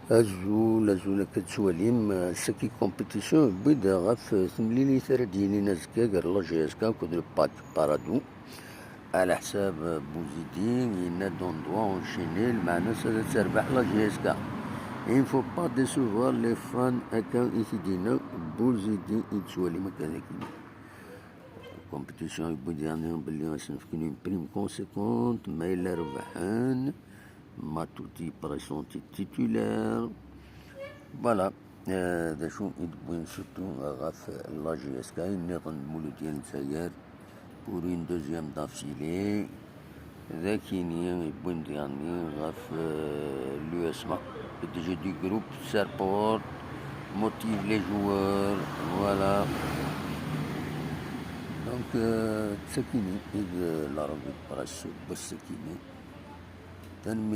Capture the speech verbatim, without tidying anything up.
Azul, azul, akka tettwalim, ass-agi compétition yewwi-d ɣef temlilit ara d-yinin azekka gar la J S K akked le Paradou. Ala ḥsab Bouzidi, yenna-d on doit enchaîner, lmeɛna-s ad terbeḥ la J S K. Il ne faut pas décevoir les fans, akka i t-id-yenna Bouzidi, i tettwalim akka dagi. Compétition yewwi-d yernu belli ad sen-fken une prime conséquente ma yella rebḥen. Matuidi pressenti titulaire. Voilà. Eh, d acu i d-wwin surtout ɣef la J S K, nniḍen Muludya n Lezzayer pour une deuxième d'affilée. D akini i wwin diɣenni ɣef eh, l'U S M A. Le D G du groupe Serport motive les joueurs. Voilà. Donc, eh, d takini i d la revue de presse n wass-akini. Tanemmirt.